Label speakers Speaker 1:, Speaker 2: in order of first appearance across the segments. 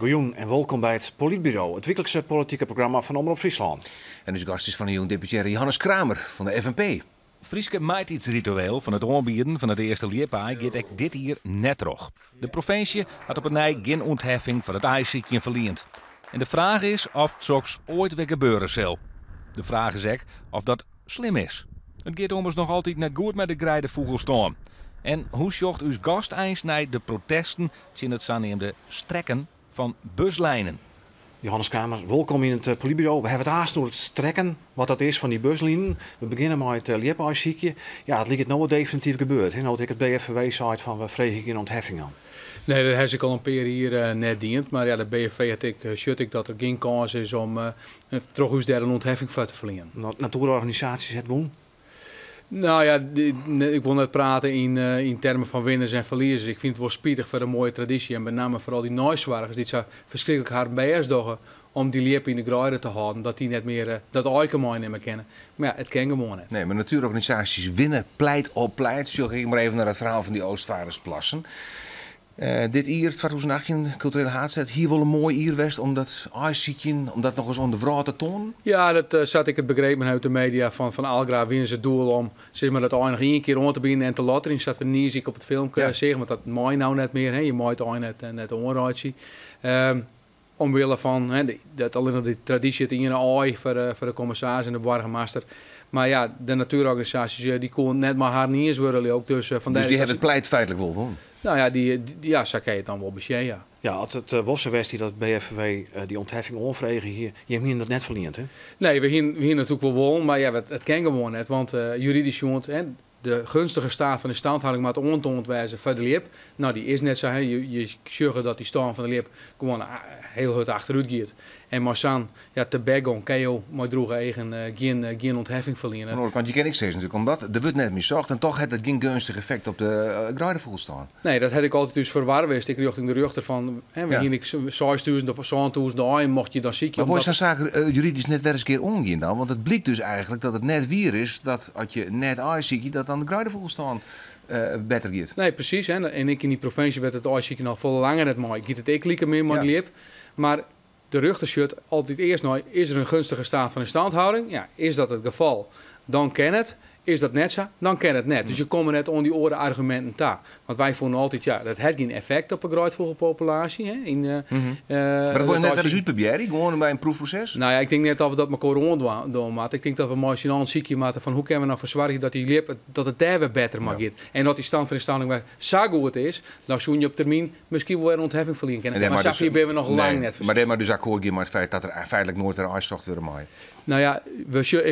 Speaker 1: Goejûn en wolkom by It Polytburo, it wyklikse politike programma fan Omrop Fryslân.
Speaker 2: En ús gast is fan 'e jûn deputearre Johannes Kramer fan de FNP.
Speaker 3: Fryske maitiidsritueel fan it oanbieden fan it earste ljipaai giet ek dit jier net troch. De provinsje hat op 'e nij gjin ûntheffing foar it aaisykjen ferliend. En de fraach is oft soks oait wer gebeure sil. De fraach is ek oft dat slim is. It giet ommers noch altyd net goed mei de greidefûgelstân. En hoe sjocht ús gast eins nei de protesten tsjin it saneamde strekken fan buslijnen?
Speaker 1: Johannes Kramer, wolkom yn it Polytburo. We hawwe it aanst oer it strekken, wat dat is fan dy buslinen. We begjinne mei it ljipaaisykjen. Ja, it liket no wol definityf gebeurd. Hè? No't ek it BFVW seit fan we freegje gjin ûntheffing oan.
Speaker 4: Nee, dat ha se al in pear jier net dien. Mar ja, de BFVW hat ek, sjocht ek dat der gjin kâns is om troch ús dêr in ûntheffing foar te ferlienen.
Speaker 1: Natuerorganisaasjes het wûn?
Speaker 4: Nou ja, ik wol net prate yn termen fan winners en ferliezers. Ik fyn it wol spitich foar de moaie tradysje en benammen foar al dy neisoargers dy't sa ferskriklik harren bêst dogge om dy ljip yn de greide te hâlden, dat dy net mear dat aaike meinimme kinne. Mar ja, it kin gewoan net.
Speaker 2: Nee, mar natuerorganisaasjes winne pleit op pleit. Sjoch ik mar even nei dat ferhaal fan dy Oostvaardersplassen. Dit jier, 2018, Kulturele Haadstêd, hie wol in moai jier west om dat aaisykjen, om dat noch ris oan de wrâld te toanen?
Speaker 4: Ja, dat sa't ik it begrepen ha út de media fan Algra, wiene se it doel om sis mar, dat aai noch ien kear oan te bieden en te lotterjen, sa't we niis ek op it filmke seagen, want dat mei no net mear, hè, je mei it aai net oanreitsje. Omwille fan hè, dat allinnich de tradysje it iene aai foar de kommissaris en de boargemaster. Mar ja, de natuerorganisaasjes dy koene net mei harren iens wurde, leau ik. Dus,
Speaker 2: dus dy hawwe it pleit feitlik wol wûn?
Speaker 4: Nou ja, ja, sa kin je it dan wol besjen, ja.
Speaker 1: Ja, as it wol sa west hie dat it BFVW dy ûntheffing oanfrege hie, jim hiene dat net ferliend, hè?
Speaker 4: Nee, we hiene natuerlik wol wollen, mar ja, it kin gewoan net, want juridysk sjoen, hè, de gunstige staat fan instandhouding moat oantoand wêze foar de ljip. Nou, dy is net sa. Hè. Je sjogge dat dy stân fan de ljip gewoan hiel hurd achterút giet. En mei sa'n ja, tebekgong kinne jo mei drûge eagen gjin ûntheffing ferliene.
Speaker 2: Oan de oare kant, je kinne ek sizze natuerlik, omdat der wurdt net mear socht en toch hat it gjin geunstich effekt op de greidefûgelstân.
Speaker 4: Nee, dat hat ek altyd ús ferwar west, ek rjochting de rjochter fan, hè, we hiene ek 6000 of 7000 aaien mocht je dan sykje.
Speaker 2: Mar wol je sa'n saak juridysk net wer ris in kear oangean dan? Want it blykt dus eigentlik dat it net wier is dat as je net aaisykje, dat dan de greidefûgelstân better giet.
Speaker 4: Nee, presys. Hè. En ek yn dy provinsje wêr't it aaisykjen al folle langer net mei, giet it ek like min mei de ljip. Mar de rjochter sjocht altyd earst nei, is der in gunstige staat fan instandhouding? Ja, is dat it gefal, dan kin it. Is dat net sa, dan kin it net. Dus je komme net oan dy oare arguminten ta. Want wy fûnen altyd, ja, dat hat gjin effekt op 'e greidfûgelpopulaasje. Hè, yn,
Speaker 2: Mar dat wol je net wer ris útprobearje, gewoan by in proefproses?
Speaker 4: Nou ja, ik tink net dat we dat mekoar oandwaan moatte. Ik tink dat we mei syn allen sykje moatte fan hoe kinne we no foar soargje dat dy ljip, dat it dêr wer better mei giet. En dat dy stand fan instandhouding wer sa goed is, dan soene je op termyn miskien wol wer in ûntheffing ferliene kinne. Mar safier binne we noch lang net.
Speaker 2: Mar dêr moat dus akkoart gean mei it feit dat der feitlik noait wer aaisocht wurde mei.
Speaker 4: Nou ja,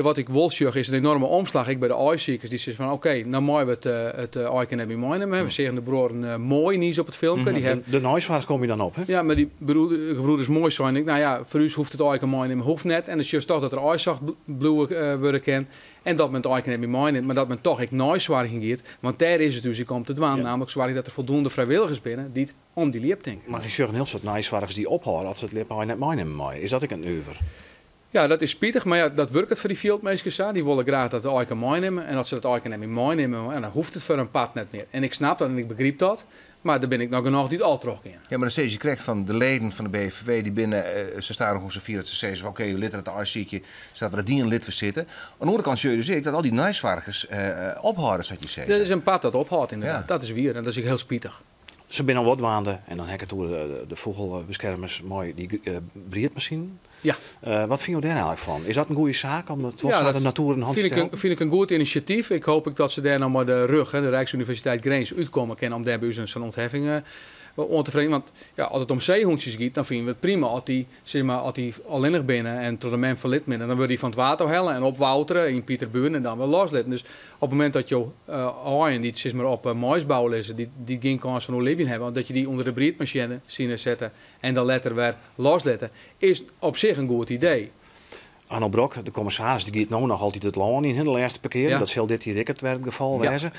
Speaker 4: wat ik wol sjoch is in enorme omslach ek by de aaisikers. Dy sizze fan oké, no meie we it aaike net mear meinimme. We seagen de bruorren Mooi niis op it filmke. Dy hawwe
Speaker 1: De neisoarch kom je dan op, hè?
Speaker 4: Ja, mar dy gebroeders Mooi seinen ek, nou ja, foar ús hoecht it aaike meinimme hoecht net. En dan sjochst toch dat der aaisocht bliuwe wurde kin. En dat men it aaike net mear meinimt, mar dat men toch ek neisoargjen giet. Want dêr is it ús ek om te dwaan, namelijk soargje dat der foldoende frijwilligers binne dy't om dy ljip tinke.
Speaker 1: Mar ik sjoch in hiel soad neisoargers dy't ophâlde as se it ljipaai net meinimme meie. Is dat ek in nuver?
Speaker 4: Ja, dat is spitich, mar ja, dat wurket foar dy fjildminsken sa. Dy wolle graach dat aaike meinimme en as se dat aaike net mear meinimme, ja, dan hoecht it foar in part net mear. En ik snap dat en ik begryp dat, mar der binne ek noch genôch dy't al trochgean.
Speaker 2: Ja, mar dan sizze je krekt fan de leden fan de BFVW, dy binne sa stadichoan safier dat se sizze fan oké, we litte dat aaisykje, sadat we dat dien litte we sitte. Oan de oare kant sjogge je dus ek dat al dy neisoargers ophâlde, sa't je sizze.
Speaker 4: Der is in part dat ophâldt ynderdaad, dat is wier en dat is ek hiel spitich.
Speaker 1: Se binne al wat dwaande en dan ha ik it oer de fûgelbeskermers mei dy briedmasinen. Wat fine jo dêr eigentlik fan? Is dat in goede saak om it wol de natoer in hân te stellen?
Speaker 4: Fyn ik in goed inisjatyf. Ik hoop ek dat se dêr no mei de RUG, de Rijksuniversiteit Grins, útkomme kinne om dêr by ús sa'n ûntheffing oan te freegjen. Want ja, as it om seehûntsjes giet, dan fine we it prima as dy, sis mar, as dy allinnich binne en troch de mem ferlitten binne, dan wurde dy fan it waad ôfhelle en opwoutere yn Pieterburen en dan wer loslitten. Dus op it momint dat jo aaien dy't sis mar op maisbou lizze, dy't gjin kâns fan oerlibjen hawwe, dat je dy ûnder de briedmasine sette en dan letter wer loslitte, is op sich in goed idee.
Speaker 1: Arno Brok, de kommissaris, dy giet no noch altyd it lân yn, de lêste pear kearen. Dat sil dit jier ek it wer it gefal wêze.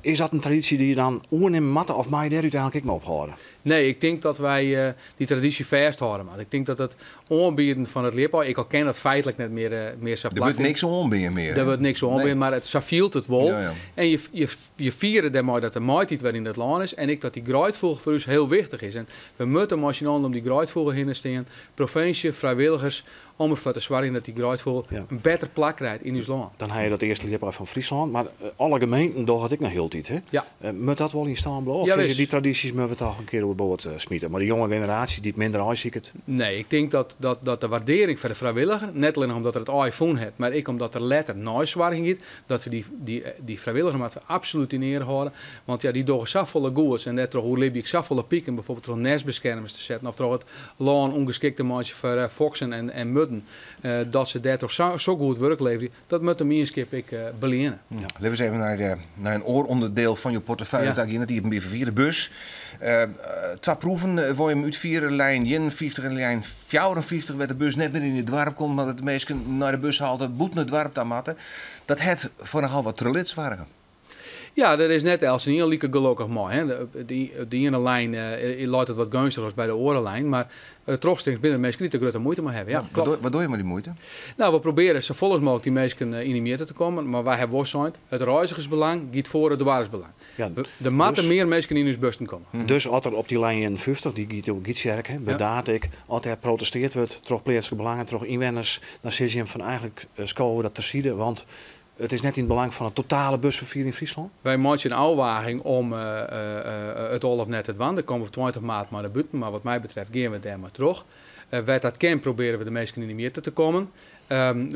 Speaker 1: Is dat in tradysje dy't je dan oernimme moatte of mei je dêr úteinlik ek mei ophâlde?
Speaker 4: Nee, ik tink dat wy dy tradysje fêsthâlde moatte. Ik tink dat it oanbieden fan it ljipaai, ek al kin dat feitlik net mear sa
Speaker 2: Der wurdt niks oanbean mear.
Speaker 4: Der wurdt niks oanbean, mar sa fielt it wol. En je fiere dêrmei dat de maitiid wer yn it lân is en ek dat dy greidfûgel foar ús hiel wichtich is. En we moatte mei syn allen om dy greidfûgel hinne stean, provinsje, frijwilligers, om derfoar te soargjen dat dy greidfûgel in better plak krijt yn ús lân.
Speaker 1: Dan ha je dat earste ljipaai fan Fryslân, mar alle gemeenten dogge it ek noch hieltyd, hè?
Speaker 4: Ja.
Speaker 1: Moat dat wol yn stân bliuwe? Of
Speaker 4: Ja,
Speaker 1: sizze
Speaker 4: wis.
Speaker 1: dy tradysjes moatte we toch in kear oerboard smite? Mar de jonge generaasje dy't minder aaisiket?
Speaker 4: Nee, ik tink dat de waardearring foar de frijwilliger, net allinnich omdat er it aai fûn hat, mar ek omdat er letter neisoarging giet, dat we dy frijwilliger moatte we absolút yn eare hâlde. Want ja, dy dogge safolle goeds en dêrtroch oerlibje ek safolle piken, bijvoorbeeld troch nêstbeskermers te setten of troch it lân ûngeskikt te meitsjen foar foksen en murden, dat se dêrtroch sa goed wurk leverje, dat moat de mienskip ek beleane.
Speaker 2: Ja. Laten we eens even naar in oar ûnderdiel fan jo portefeuille ta gean, it iepenbier ferfier, de bus. Twa proeven wol je him útfiere, lijn 51 en lijn 54, wêr't de bus net mear yn it doarp komt, mar dat de minsken nei de bushalte bûten it doarp ta moatte. Dat hat foar nochal wat trelit soarge.
Speaker 4: Ja, dêr is net eltsenien like gelokkich mei. Hè. De iene lijn leit it wat geunstiger as by de oare lijn, mar trochstrings binne der minsken dy't der grutte muoite mei hawwe. Ja, klopt.
Speaker 2: Wat doe je mei dy muoite?
Speaker 4: Nou, we probearje safolle as mooglik dy minsken yn 'e mjitte te kommen, mar wy hawwe wol sein, it reizigersbelang giet foar it doarpsbelang. Der moatte mear minsken yn ús bussen komme.
Speaker 1: Dus as der op dy lijn 51, dy giet oer Gytsjerk, hè, bedaat ik, as dêr protesteard wurdt troch pleatslike belangen, troch ynwenners, dan sizze jim fan eigentlik skowe we dat terside, want it is net yn it belang fan it totale busferfier yn Fryslân.
Speaker 4: Wy meitsje in ôfwaging om it al of net te dwaan. Der komme op 20 maart mei nei bûten, mar wat my betreft gean we dêr mei troch. Wêr't dat kin, probearje we de minsken yn de mjitte te kommen.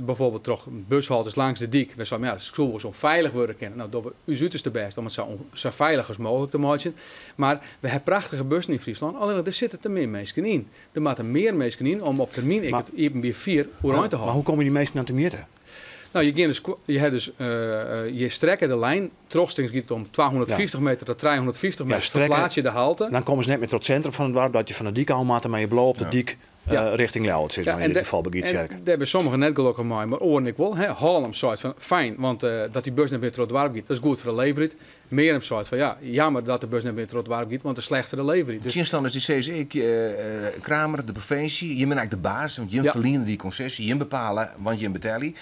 Speaker 4: Bijvoorbeeld troch bushaltes langs de dyk. Wy seinen, ja, dat soe wolris ûnfeilich wurde kinne. Nou, dogge we ús uterste bêst om it sa feilich as mooglik te meitsjen. Mar we hawwe prachtige bussen yn Fryslân, allinnich der sitte te min minsken yn. Der moatte mear minsken yn om op termyn ek it iepenbier ferfier oerein te
Speaker 1: Mar
Speaker 4: hâlden.
Speaker 1: hoe komme dy minsken dan te mjitte?
Speaker 4: Nou, je gean dus je ha dus, je strekke de lijn. Trochstrings giet it om 250 meter tot 350 meter. Ferplaats je de halte.
Speaker 1: Dan komme se net mear troch it sintrum fan it doarp, dat je fan de dyk ôf moatte, mar je bliuwe op de dyk richting Ljouwert, sis mar, yn dit gefal by Gytsjerk.
Speaker 4: En dêr binne sommigen net gelokkich mei, mar oaren ek wol. Hè. Hallum seit fan fijn, want dat dy bus net mear troch it doarp giet, dat is goed foar de leefberheid. Mearum seit fan ja, jammer dat de bus net mear troch it doarp giet, want dat is slecht foar de leefberheid. Dus
Speaker 2: Tsjinstanners dy sizze ek, Kramer, de provinsje, jim binne eigentlik de baas, want jim ferliene dy konsesje, jim bepale, want jim betelje.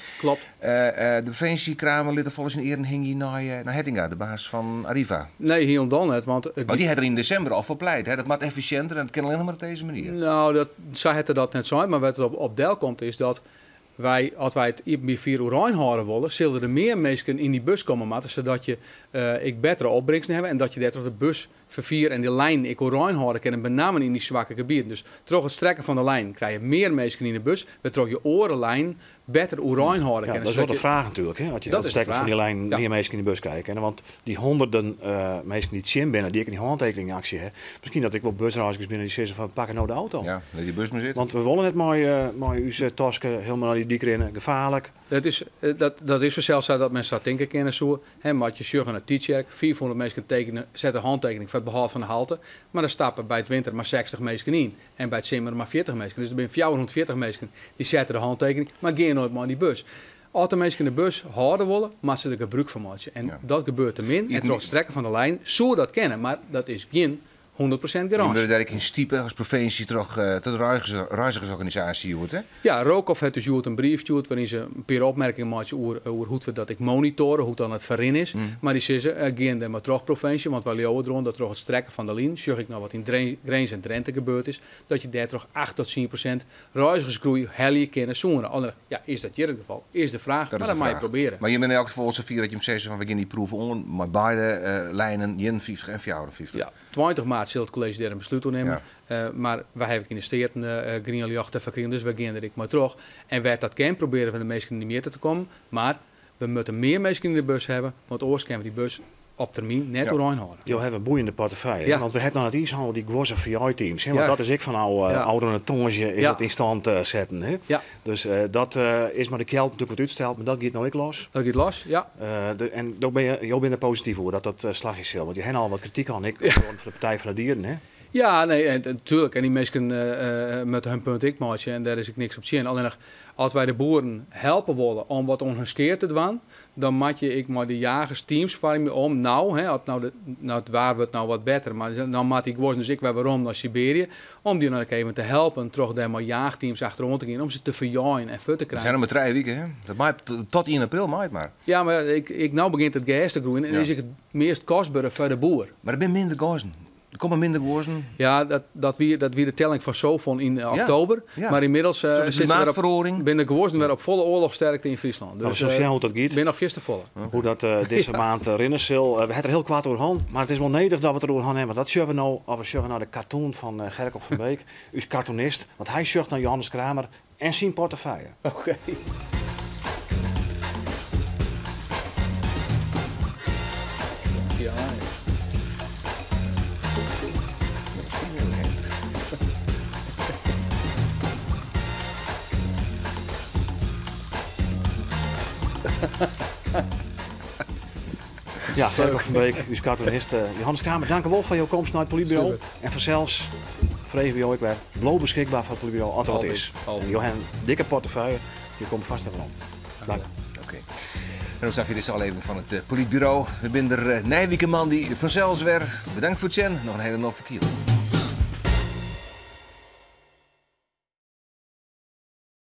Speaker 2: De provinsje, Kramer, lit der folle syn earen hingje nei Hettinga, de baas fan Arriva.
Speaker 4: Nee, hielendal net. Want it
Speaker 2: Want dy hat der yn desimber al foar pleit. Hè? Dat moat effisjinter en dat kin allinnich mar op dizze manier.
Speaker 4: Nou, sa hat er dat net sein, mar wêr't it op delkomt is dat wy, as wy it iepenbier ferfier oerein hâlde wolle, sille der mear minsken yn dy bus komme moatte, sadat je ek bettere opbringsten hawwe en dat je dêrtroch de busferfier en de lijnen ek oerein hâlde kinne, benammen yn dy swakke gebieten. Dus troch it strekken fan de lijnen krije je mear minsken yn de bus, wêrtroch je oare lijnen better oerein hâlde
Speaker 1: Ja,
Speaker 4: kinne.
Speaker 1: dat is wol
Speaker 4: Sadat
Speaker 1: de
Speaker 4: je
Speaker 1: fraach natuerlik, hè? As je
Speaker 4: Dat
Speaker 1: dat
Speaker 4: is de
Speaker 1: strekken fan dy
Speaker 4: fraach.
Speaker 1: lijnen mear minsken yn de bus krije kinne. Want dy honderden minsken dy't tsjin binne, dy't ek in hantekeningaksje hawwe, miskien dat ek wol busreizgers binne dy't sizze fan pak no de auto.
Speaker 2: Ja, lit dy bus mar sitte.
Speaker 1: Want we wolle net mei ús taske helemaal nei dy dyk rinne, gefaarlik.
Speaker 4: Dat is fansels sa dat men sa tinke kinne soe. Hè, mar as je sjogge nei Tytsjerk, 500 minsken tekenen, sette hantekening foar it behâld fan de halte, mar der stappe by it winter mar 60 minsken yn en by it simmer mar 40 minsken. Dus der binne 440 minsken dy sette de hantekening, mar gean noait mei dy bus. As de minsken de bus hâlde wolle, moatte se der gebrûk fan meitsje. En dat gebeurt te min. En troch it strekken fan de lijn soe dat kinne, mar dat is gjin 100%
Speaker 2: Je
Speaker 4: garânsje.
Speaker 2: wurde dêr ek yn stipe as provinsje troch de reizigersorganisaasje hjoed, hè?
Speaker 4: Ja, ROCOV hat dus hjoed in brief stjoerd wêryn se in pear opmerkingen meitsje oer hoe't we dat ek monitoren, hoe't dan it ferrin is. Mar dy sizze, gean der mar troch provinsje, want wy leauwe deroan dat troch it strekken fan de lyn, sjoch ik no wat yn Grins en Drenthe gebeurd is, dat je dêrtroch 8 tot 10% reizigersgroei helje kinne soene. Allinnich, ja, is dat hjir it gefal? Is de fraach,
Speaker 2: Dat is
Speaker 4: mar
Speaker 2: de
Speaker 4: dat mei je
Speaker 2: fraach.
Speaker 4: probearje.
Speaker 2: Mar je binne in elk gefal safier dat je him sizze fan we gean dy proef oan mei beide lijnen, 51 en 54.
Speaker 4: Ja, 20 maart sil it kolleezje dêr in beslút oer nimme. Mar wy hawwe ek yn de Steaten grien ljocht te ferkrigen, dus wy gean der ek mei troch. En wêr't dat kin, probearje we de minsken yn de mjitte te kommen. Mar we moatte mear minsken yn de bus hawwe, want oars kinne we dy bus op termyn net oerein hâlde.
Speaker 1: Jo hawwe in boeiende portefeuille, hè? Want we hawwe noch net iens al dy guozze VI-teams, hè? Want dat is ek fan ôfrûne tongersdei is dat yn stand setten, hè? Dus dat is mei de kjeld natuerlik wat útsteld, mar dat giet no ek los.
Speaker 4: Dat giet los, ja.
Speaker 1: En jo binne der posityf oer dat dat slagje sil, want je hawwe al wat krityk al, ek fan de Partij van de Dieren, hè?
Speaker 4: Ja, nee, en natuurlijk. En dy minsken moatte hun punt ek meitsje en dêr is ek niks op tsjin. Allinnich, as wy de boeren helpe wolle om wat oan hun skea te dwaan, dan moat je ek mei de jagers teams foarmje om nou, hè, as nou de, nou it waar wurdt nou wat better, mar dan moat dy guozzen dus ek wer werom nei Siberië, om dy dan ek even te helpen troch dêr mei jaachteams achteroan te gean om se te ferjeien en fuort te
Speaker 2: Dat
Speaker 4: krijen.
Speaker 2: zijn nog maar 3 weken, hè? Dat mei, tot 1 april mei it mar.
Speaker 4: Ja, mar ik, ik, nou begjint it gers te groeien en is ek it meast kostbere foar de boer.
Speaker 2: Mar der binne minder guozzen. Der komme minder guozzen.
Speaker 4: Ja, dat wie de telling fan Sovon yn oktober. Mar ynmiddels
Speaker 2: Zo, de
Speaker 4: sitte we weer op,
Speaker 2: klimaatferoaring.
Speaker 4: binne de guozzen wer op folle oarlochssterkte yn Fryslân.
Speaker 1: Nou,
Speaker 4: Dus
Speaker 1: we sille sjen hoe't dat giet.
Speaker 4: binne noch fierste folle.
Speaker 1: Hoe dat dizze maand rinne sil. We ha it der hiel koart oer hân, mar it is wol nedich dat we it deroer hân hawwe. Want dat sjogge we no, as we sjogge nei de cartoon fan Gerco van Beek, ús cartoonist. Want hy sjocht nei Johannes Kramer en syn portefeuille.
Speaker 4: Oké. Ja, ja.
Speaker 1: Ja, Gerco van Beek, ús cartoonist. Johannes Kramer, dankjewol foar jo komst nei it Polytburo.
Speaker 4: Super.
Speaker 1: En fansels freegje we jo ek wer. Bliuw beskikber foar it Polytburo as der wat
Speaker 4: Altyd,
Speaker 1: is.
Speaker 4: altyd.
Speaker 1: En jo hawwe in dikke portefeuille. Jo komme fêst even om. Dank.
Speaker 2: Oké. En dan zag je deze aflevering fan it Polytburo. We binne der nije wike moandei fansels wer. Bedankt foar it sjen. Noch in hiele noflike jûn.